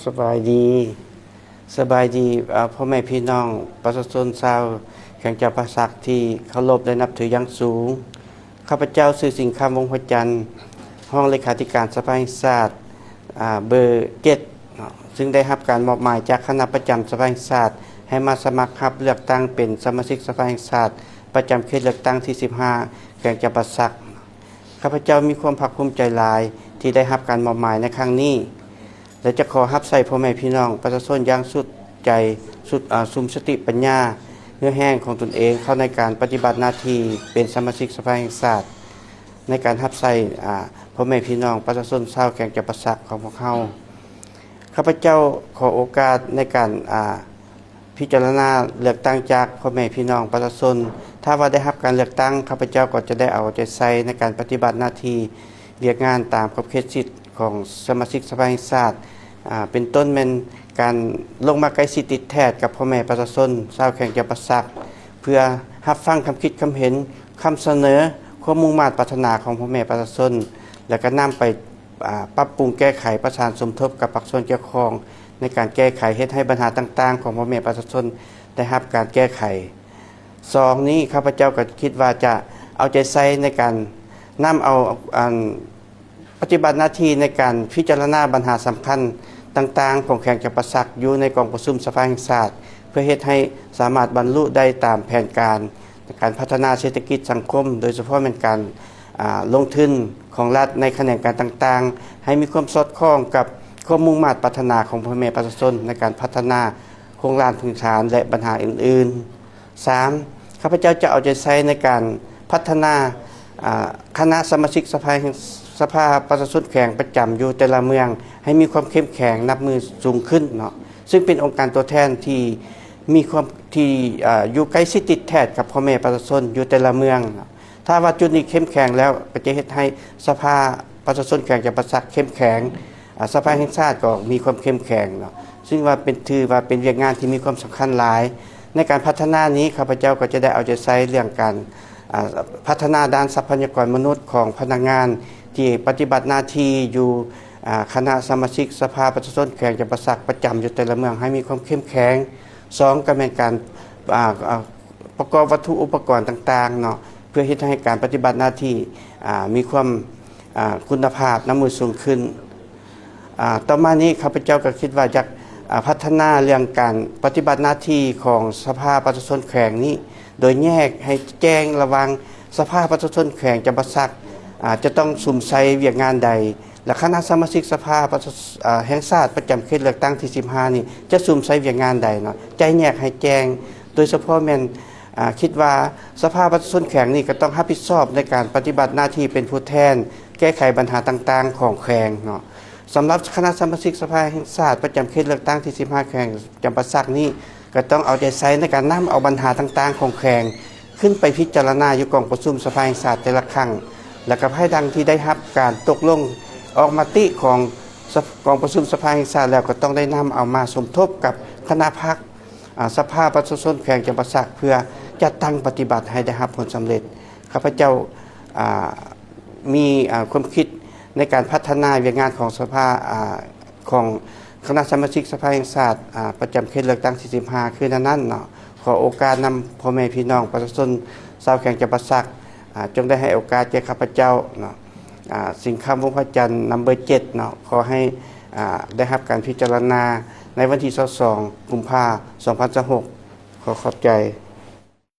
ສະບາຍດີ ສະບາຍດີ ອາ ພໍ່ແມ່ພີ່ນ້ອງປະຊາຊົນຊາວແຂວງຈຳປາສັກທີ່ເຄົາລົບ ແລະ ນັບຖືຢ່າງສູງ. ຂ້າພະເຈົ້າຊື່ ສິງຄຳ ວົງພະຈັນ ຮອງເລຂາທິການສະພາແຫ່ງຊາດ ອາ ເບີເຈັດເນາະ ຊຶ່ງໄດ້ຮັບການມອບໝາຍຈາກຄະນະປະຈຳສະພາແຫ່ງຊາດ ໃຫ້ມາສະໝັກຮັບເລືອກຕັ້ງເປັນສະມາຊິກສະພາແຫ່ງຊາດ ປະຈຳເຂດເລືອກຕັ້ງທີສິບຫ້າ ແຂວງຈຳປາສັກ. ຂ້າພະເຈົ້າມີຄວາມພາກພູມໃຈຫຼາຍທີ່ໄດ້ຮັບການມອບໝາຍໃນຄັ້ງນີ້ ແລະ ຈະຂໍຮັບໃຊ້ພໍ່ແມ່ພີ່ນ້ອງປະຊາຊົນຢ່າງສຸດໃຈ ສຸດ ອາ ສຸມສະຕິປັນຍາເຫື່ອແຮງຂອງຕົນເອງເຂົ້າໃນການປະຕິບັດໜ້າທີ່ເປັນສະມາຊິກສະພາແຫ່ງຊາດ ໃນການຮັບໃຊ້ ອາ ພໍ່ແມ່ພີ່ນ້ອງປະຊາຊົນຊາວແຂວງຈຳປາສັກຂອງພວກເຮົາ. ຂ້າພະເຈົ້າຂໍໂອກາດໃນການ ອາ ພິຈາລະນາເລືອກຕັ້ງຈາກພໍ່ແມ່ພີ່ນ້ອງປະຊາຊົນ. ຖ້າວ່າໄດ້ຮັບການເລືອກຕັ້ງ, ຂ້າພະເຈົ້າກໍຈະໄດ້ເອົາໃຈໃສ່ໃນການປະຕິບັດໜ້າທີ່ວຽກງານຕາມຂອບເຂດສິດຂອງສະມາຊິກສະພາແຫ່ງຊາດ, ອາ, ເປັນຕົ້ນແມ່ນການລົງມາໃກ້ຊິດຕິດແທດກັບພໍ່ແມ່ປະຊາຊົນຊາວແຂວງຈຳປາສັກ ເພື່ອຮັບຟັງຄຳຄິດຄຳເຫັນ, ຄຳສະເໜີ, ຄວາມມຸ່ງມາດປາດຖະໜາຂອງພໍ່ແມ່ປະຊາຊົນ ແລະ ກໍນຳໄປ ອາ ປັບປຸງແກ້ໄຂ, ປະສານສົມທົບກັບພາກສ່ວນກ່ຽວຂ້ອງໃນການແກ້ໄຂ, ເຮັດໃຫ້ບັນຫາຕ່າງໆຂອງພໍ່ແມ່ປະຊາຊົນໄດ້ຮັບການແກ້ໄຂ. ສອງນີ້ ຂ້າພະເຈົ້າກໍຄິດວ່າຈະເອົາໃຈໃສ່ໃນການນຳເອົາ ອັນ ປະຕິບັດໜ້າທີ່ໃນການພິຈາລະນາບັນຫາສຳຄັນຕ່າງໆຂອງແຂວງຈຳປາສັກຢູ່ໃນກອງປະຊຸມສະພາແຫ່ງຊາດ ເພື່ອເຮັດໃຫ້ສາມາດບັນລຸໄດ້ຕາມແຜນການ ການພັດທະນາເສດຖະກິດສັງຄົມ, ໂດຍສະເພາະແມ່ນການ ອາ ລົງທຶນຂອງລັດໃນຂະແໜງການຕ່າງໆ ໃຫ້ມີຄວາມສອດຄ່ອງກັບຄວາມມຸ່ງມາດປາດຖະໜາຂອງພໍ່ແມ່ປະຊາຊົນໃນການພັດທະນາໂຄງລ່າງພື້ນຖານ ແລະ ບັນຫາອື່ນໆ. ສາມ ຂ້າພະເຈົ້າຈະເອົາໃຈໃສ່ໃນການພັດທະນາ ອາ ຄະນະສະມາຊິກສະພາແຫ່ງ ສະພາປະຊາຊົນແຂວງປະຈຳຢູ່ແຕ່ລະເມືອງ ໃຫ້ມີຄວາມເຂັ້ມແຂງນັບມື້ສູງຂຶ້ນເນາະ, ຊຶ່ງເປັນອົງການຕົວແທນທີ່ມີຄວາມ ທີ່ ອາ ຢູ່ໃກ້ຊິດຕິດແທດກັບພໍ່ແມ່ປະຊາຊົນຢູ່ແຕ່ລະເມືອງເນາະ. ຖ້າວ່າຈຸດນີ້ເຂັ້ມແຂງແລ້ວ ກໍຈະເຮັດໃຫ້ສະພາປະຊາຊົນແຂວງຈຳປາສັກເຂັ້ມແຂງ, ອາ ສະພາແຫ່ງຊາດກໍມີຄວາມເຂັ້ມແຂງເນາະ, ຊຶ່ງວ່າເປັນ ຖືວ່າເປັນວຽກງານທີ່ມີຄວາມສຳຄັນຫຼາຍ. ໃນການພັດທະນານີ້ ຂ້າພະເຈົ້າກໍຈະໄດ້ເອົາໃຈໃສ່ເລື່ອງການ ອາ ພັດທະນາດ້ານຊັບພະຍາກອນມະນຸດຂອງພະນັກງານທີ່ປະຕິບັດໜ້າທີ່ຢູ່ ອາ ຄະນະສະມາຊິກສະພາປະຊາຊົນແຂວງຈຳປາສັກປະຈຳຢູ່ແຕ່ລະເມືອງໃຫ້ມີຄວາມເຂັ້ມແຂງ. ສອງ ກໍແມ່ນການ ອາ ອາ ປະກອບວັດຖຸອຸປະກອນຕ່າງໆເນາະ ເພື່ອເຮັດໃຫ້ການປະຕິບັດໜ້າທີ່ ອາ ມີຄວາມ ອາ ຄຸນນະພາບນຳມືສູງຂຶ້ນ. ອາ ຕໍ່ມານີ້ ຂ້າພະເຈົ້າກໍຄິດວ່າຢາກ ອາ ພັດທະນາເລື່ອງການປະຕິບັດໜ້າທີ່ຂອງສະພາປະຊາຊົນແຂວງນີ້ ໂດຍແຍກໃຫ້ແຈ້ງລະຫວ່າງສະພາປະຊາຊົນແຂວງຈຳປາສັກ ອາ ຈະຕ້ອງສຸມໃສ່ວຽກງານໃດ ແລະ ຄະນະສະມາຊິກສະພາປະຊາ ອາ ແຫ່ງຊາດປະຈຳເຂດເລືອກຕັ້ງທີສິບຫ້ານີ້ ຈະສຸມໃສ່ວຽກງານໃດເນາະ ຈະແຍກໃຫ້ແຈ້ງ. ໂດຍສະເພາະແມ່ນ ອາ ຄິດວ່າສະພາປະຊາຊົນແຂວງນີ້ກໍຕ້ອງຮັບຜິດຊອບໃນການປະຕິບັດໜ້າທີ່ເປັນຜູ້ແທນແກ້ໄຂບັນຫາຕ່າງໆຂອງແຂວງເນາະ. ສຳລັບຄະນະສະມາຊິກສະພາແຫ່ງຊາດປະຈຳເຂດເລືອກຕັ້ງທີສິບຫ້າ ແຂວງຈຳປາສັກນີ້ ກໍຕ້ອງເອົາໃຈໃສ່ໃນການນຳເອົາບັນຫາຕ່າງໆຂອງແຂວງ ຂຶ້ນໄປພິຈາລະນາຢູ່ກອງປະຊຸມສະພາແຫ່ງຊາດແຕ່ລະຄັ້ງ ແລະ ກໍພາຍຫຼັງທີ່ໄດ້ຮັບການຕົກລົງອອກມະຕິຂອງສະ ກອງປະຊຸມສະພາແຫ່ງຊາດແລ້ວ ກໍຕ້ອງໄດ້ນຳເອົາມາສົມທົບກັບຄະນະພັກ ອາ ສະພາປະຊາຊົນແຂວງຈຳປາສັກ ເພື່ອຈັດຕັ້ງປະຕິບັດໃຫ້ໄດ້ຮັບຜົນສຳເລັດ. ຂ້າພະເຈົ້າ ອາ ມີ ອາ ຄວາມຄິດໃນການພັດທະນາວຽກງານຂອງສະພາ ອາ ຂອງຄະນະສະມາຊິກສະພາແຫ່ງຊາດ ອາ ປະຈຳເຂດເລືອກຕັ້ງທີສິບຫ້າ ຄືແນວນັ້ນເນາະ. ຂໍໂອກາດນຳພໍ່ແມ່ພີ່ນ້ອງປະຊາຊົນຊາວແຂວງຈຳປາສັກ ອາ ຈົ່ງໄດ້ໃຫ້ໂອກາດແກ່ຂ້າພະເຈົ້າເນາະ ອາ ສິງຄຳ ວົງພະຈັນ ນຳເບີເຈັດເນາະ. ຂໍໃຫ້ ອາ ໄດ້ຮັບການພິຈາລະນາໃນວັນທີຊາວສອງ ກຸມພາ ສອງພັນຊາວຫົກ. ຂໍຂອບໃຈ.